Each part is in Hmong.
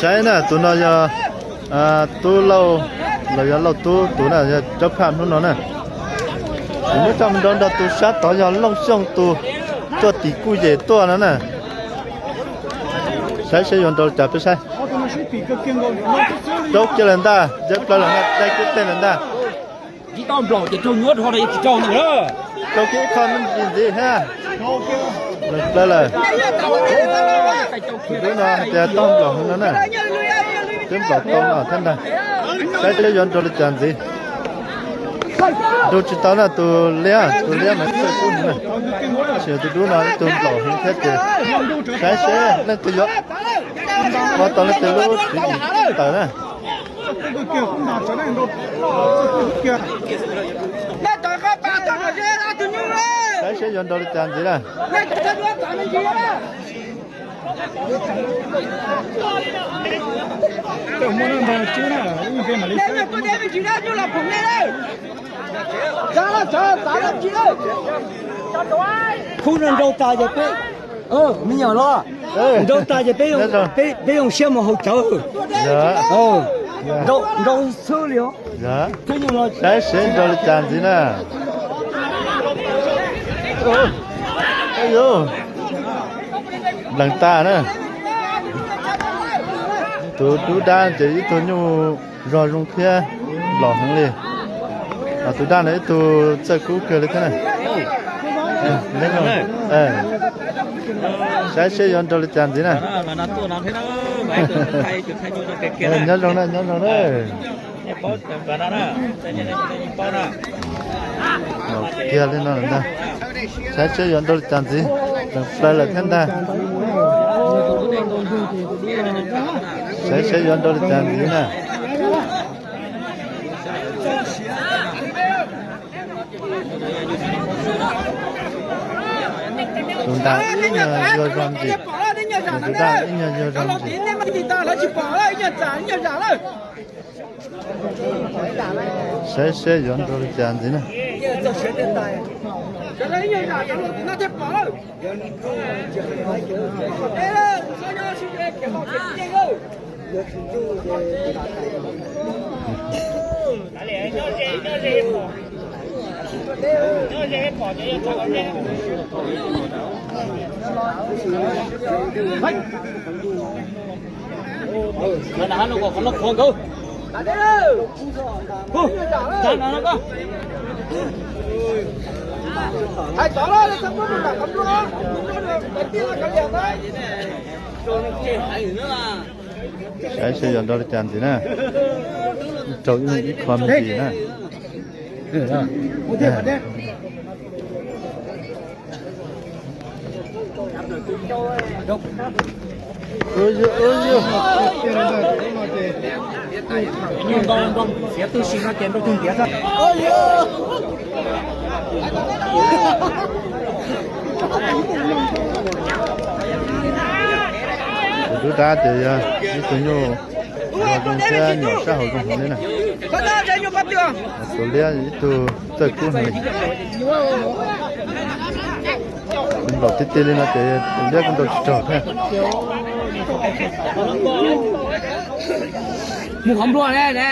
Saib na, tus no yog Tub Lauj los yog Lauj Tub tus na, yog Cov Phaj hnub no na. Kuv muab coj mus nrau nrog tus sab tod yog Looj Xyooj tus tuaj tim Kuj Yem tuaj no na. Saib seb yuav nrau li cas peb saib. Rau kiag lawm ntag, ncaws plaws lawm ntag, dai kiag teg lawm ntag. Tsis tau nplaum ces raug nyuaj dhau, tsis raug ntawm na. Rau kiag ib qho me ntsis ntxiv thiab. Plaws lawm. Tus dub no hais tias tau nplaum heev no na. Twb nplaum tau no thiab ntag. Saib seb yuav nrau li cas ntxiv. Nrau tsis tau na, tus liab, tus liab mas txawj kub heev na. Tab sis tus dub no ib tug nplaum heev thiab ces saib seb leej twg yuav ua tau leej twg lub tswv yim tawm na. Saib seb yuav nrau li cas ntxiv na. Khub no nrau tas ces peb, me nyuam los, nrau tas ces peb, peb yoo siab mus haus cawv. Nrau xwb li os. Saib seb nrau li cas ntxiv na. Lees tas na. Tus dub dab ces ib tug nyuj zog zoo thiab nplaum heev li. Tus dab no ib tug txawj kub kawg li thiab na. Saib seb yuav nrau li cas ntxiv na. Nyob zoo na, nyob zoo na. Kiag li no ntag. Saib seb yuav nrau li cas ntxiv. Lees plaws lawm thiab ntag. Saib seb yuav nrau li cas ntxiv na. Tus nram ib nyuag yuag zog ntsis, tus nram ib nyuag yuag zog ntsis. Saib seb yuav nrau li cas ntxiv na. Saib seb yuav nrau li cas ntxiv na. Rau ib qho me ntsis na. Tus dub dab ces yog ib tug nyuj zoo thiab nyuam sab hauv zoo heev li na. Tus liab ib tug txawj kub heev li. Nplaum tiag tiag li no ces tus liab kuj nrau tsis raug thiab. Mus qhov nplua ne ne.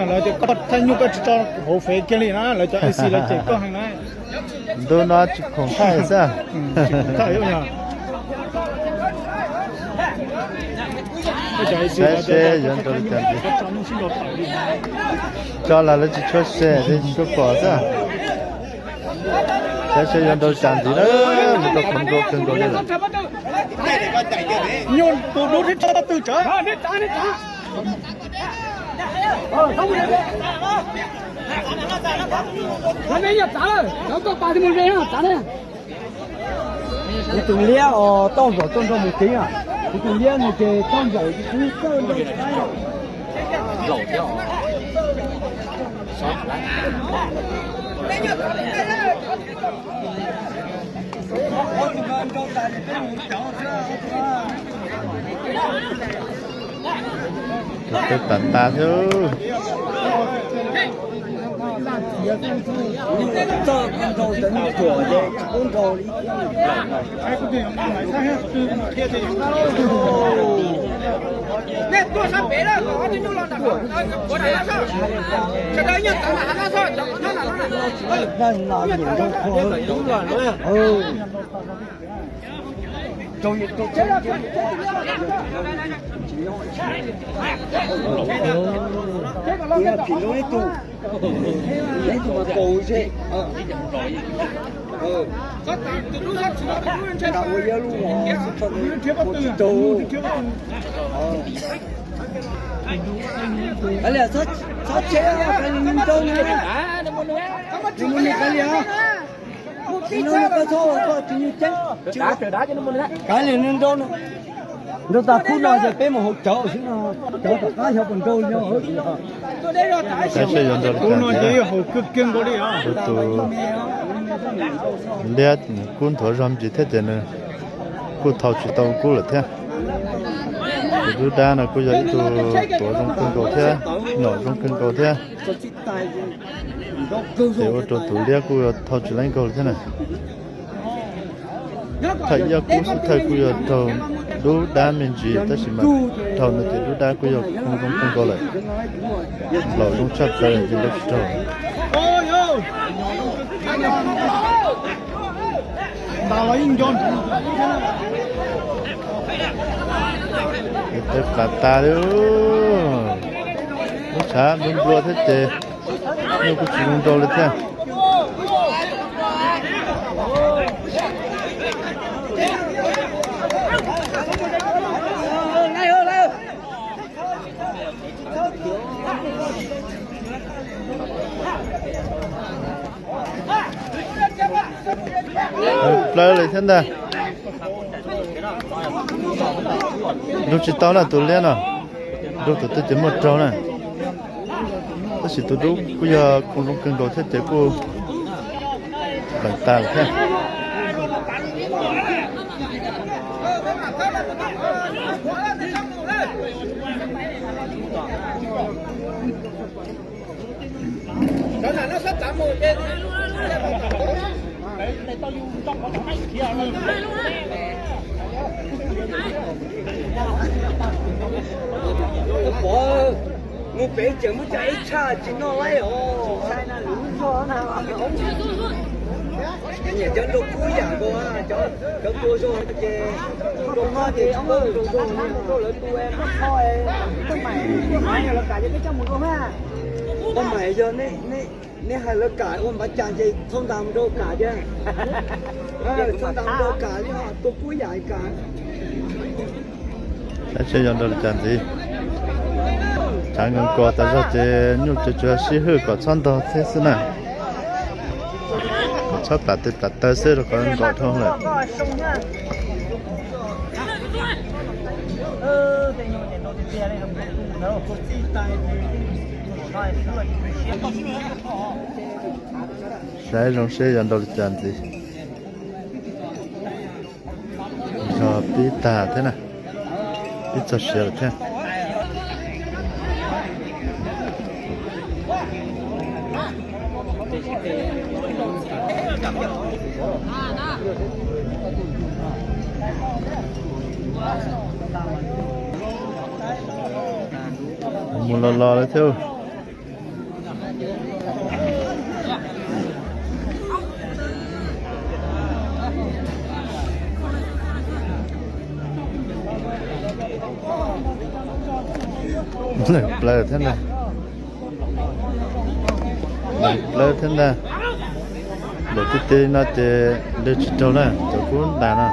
Lawv tias koj thaij nyuj koj tsis tso hauv fev kiag li na, lawv cov A C lawv cem koj heev na. Ntu no tsis khoom thaij xwb. Saib seb yuav nrau li cas ntxiv. Tso los lawv tsis tshua share, tsis tshua pom xwb. Saib seb yuav nrau li cas ntxiv na, mus rau qhov nplua kawg nkaus li lawm. Kuv tus liab os, tau nplaum tau nrog mus kev, kuv tus liab nws ces tau nplaum kuv txawj nrog. Peb tas tas thiab. Kav liam nrau no, nrau tas khub no ces peb mus haus cawv xwb no, cawv tom qab xyov puas nrau li no. Kub no ces haus kawg kiag nkaus li os. Tus liab kub nthuav zog ntsis thiab ces nws kuj thau tsis tau kub lawm thiab. Tus dub dab no kuj yog ib tug tuav zoo kawg nkaus thiab, nom zoo kawg nkaus thiab. Ces ua rau tus liab kuj thau tsis laib nkaus thiab na. Thawj ib ob kub xub thawj kuj yog raug dub dab me ntsis tab sis mas dhau no ces dub dab kuj yog khoo zoo kawg nkaus lawm. Laus zoo tshaj plaws ces nrau tsis raug. Tawb plas tas li, lub tshav nplua nplua thiab ces nyuj kuj tsis zoo nrau li thiab. Plawv li thiab ntag. Nrug tsis tau na tus liab no, nrug tus twg ces muaj raug na. Tab sis tus dub kuj yog khoo zoo kawg nkaus thiab ces kuj pleev tas lawm thiab. Mus pem tseem muaj cov ib tshaj tsis noj laib os. Nyiam cov nrau kub yam nkaus, cov tua zoo ces nrau kub ces nrau zoo, lawv tua lawv tua, lawv kam ces peb coj mus ua na. Paj Maim, yog neb hais lawv kam ua npav cas ces txhob ntas mus nrau kam thiab. Txhob ntas mus nrau kam li ho tua kub yam kam. Saib seb yuav nrau li cas ntxiv. Tshav nkaus kos tas zog ces nyuj ces tsuas sib hwj kom txhob ntog thiab xwb na. Kom txhob plam tes plam taw xwb rau qhov nkaus dhau lawm. Saib zoo seb yuav nrau li cas ntxiv. Yog pib tag thiab na, pib txog siav lawm thiab. Mus los los lawm thiab. Lawm plaws thiab ntag. Lawm plaws thiab ntag. Npaum tib teg no ces nrau tsis raug na, cov kub ntas no.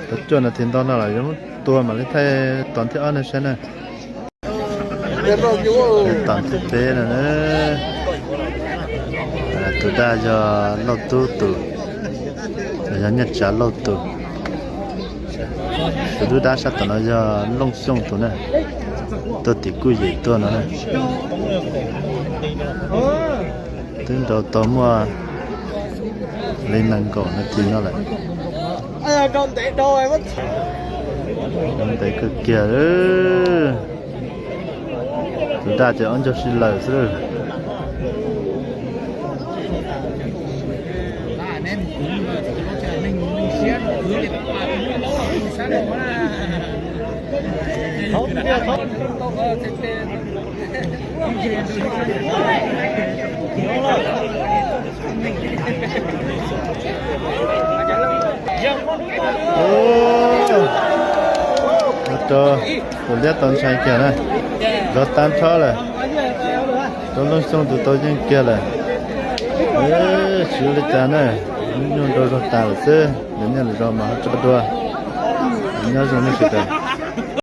Tau cuaj nas this ntau no lawm yuav muab tua mam li thaij tos thib ob no saib na. Tos thib peb no na. Tus daj yog Lauj Tub tus, yog Nyiaj Tsav Lauj tus. Tus dub dab sab tom no yog Looj Xyooj tus na, tuaj tim Kuj Yem tuaj no na. Twb nrau tau muaj li nees nkaum nas this no lawm. Ntev kawg kiag. Tus dag ces ob ncaug si lawm xwb. Rau tus liab tau ntshai kiag na, zog tag nrho lawm. Rau Looj Xyooj tus tau yeej kiag lawm. Tsis ua li cas na, hnub nyoog rau zog tas lawm xwb, lwm niaj lwm zaus mas ho tso dua. Nyob zoo nej sawv daws.